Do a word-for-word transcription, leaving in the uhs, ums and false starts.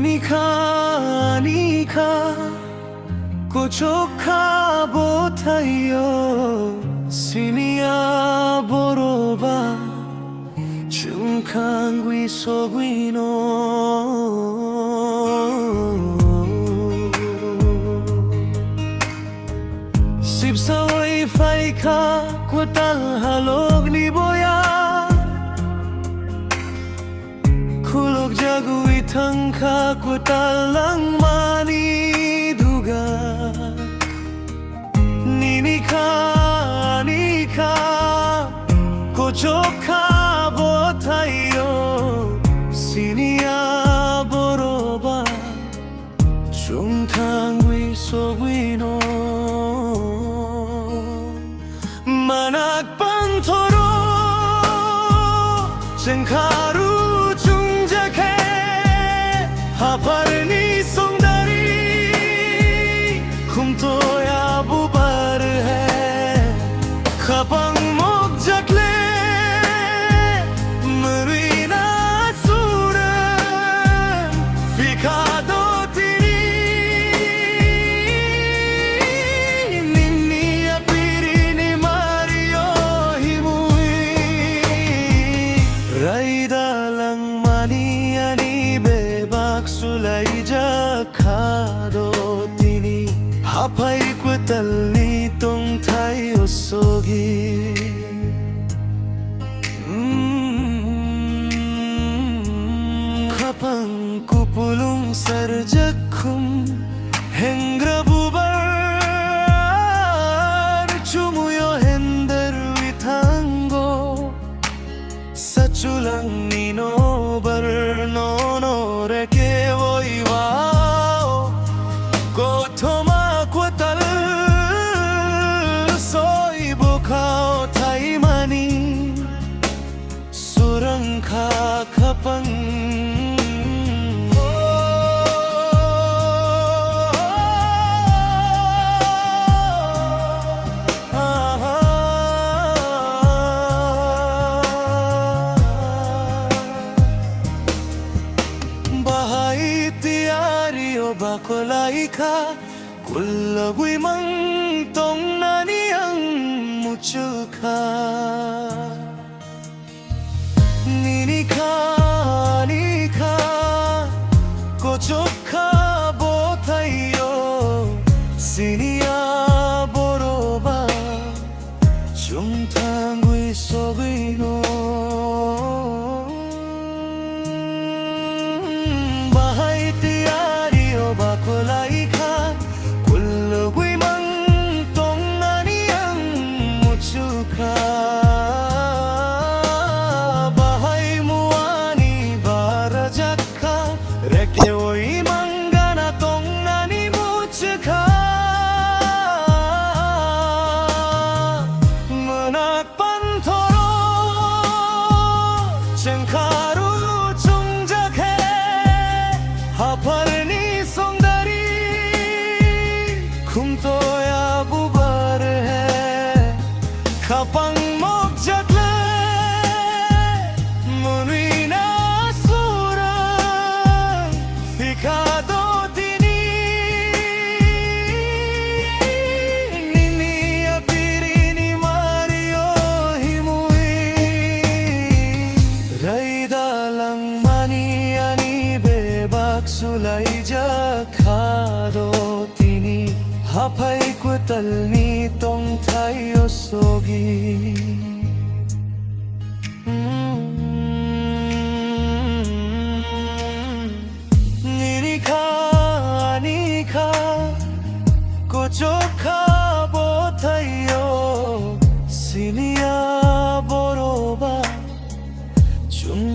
Nikha, nikha, kochok kha bo thaio, siniya boroba, chwng thangwi sogwino. Sipsawi phaikha kwtal halokni boya. Khuluk jagwi thangkha kwtal langmani duga. Nini kha, ani kha, kochok kha bo thaio, siniya boroba, chwng thangwi sogwino. Manak panthoro chengkharu chungjakhe hapharni songdari khumtoya bubar he khapang mokjakle mrwina sura. Phikha do tini nini apirini mario himui. Raida langmani ani bebak sulaijak kha do tini. Haphai kwtalni tongthai osogi. Mm, khapang kupulung sarjak khum, hengra bubar chumuyo hender withango. Sachulang nino bar nono reke oi wao. Kothoma kwatal soi bukhao thaimani. Surang kha khapang. Bahai tiyari o bakolai kha, kulagwi mang tongnani ang muchukha. Nini kha, ani kha, kochok kha bo thaio, siniya boroba, chwng thangwi sogwino. Bahai tiyari o bakolai kha, kulugwi mang tongnani ang muchukha. Bahai muani barajak kha, reke oi mangana tongnani muchukha. Mwnakpan thoro chengkharu chungjak khe, hapharni songdari khumtoya bubar he. Khapang mokjak le mwnwina surang, phikha do tini nini apirini mario himui. Raida langmani ani bebak sulaijak kha do tini, haphai kwtalni tongthai o sogi. Nini kha, ani kha, kochok kha bo thaio, siniya boroba, chwng